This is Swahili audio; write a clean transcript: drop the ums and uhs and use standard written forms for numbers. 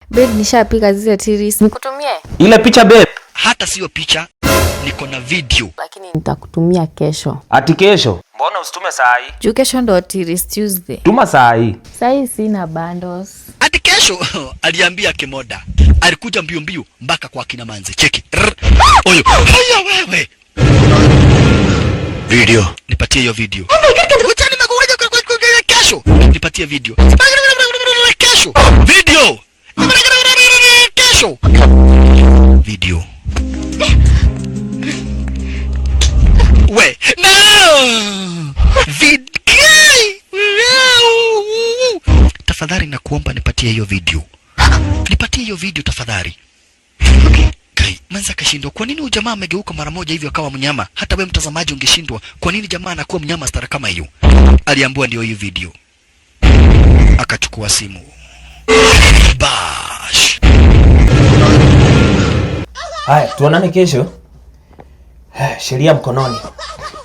Babe, nishapika zile tiris. Nikutumie? Ile picha, babe. Hata sio picha, niko na video. Lakini nitakutumia kesho. Ati kesho? Mbona usitume saa hii? Juu kesho ndo Tiris Tuesday. Tuma saa hii. Sahii sina bundles. Hadi kesho aliambia Kimoda. Alikuja mbio mbio mpaka kwa kina Manze. Cheki. Rrr. Oyo. Haya wewe. Video. Nipatie hiyo video. Ngoja nimekuja kesho. Nipatie video. Kesho. Video. Kesho. Video. We. No. Vid. Tafadhali nakuomba nipatie hiyo video. Nipatie hiyo video, tafadhali. Kai, manza akashindwa. Kwa nini huyu jamaa amegeuka mara moja hivyo akawa mnyama? Hata wewe mtazamaji ungeshindwa. Kwa nini jamaa anakuwa mnyama stara kama hiyo? Aliambiwa ndio hii video. Akachukua simu. Bash. Haya, tuonane kesho. Sheria mkononi.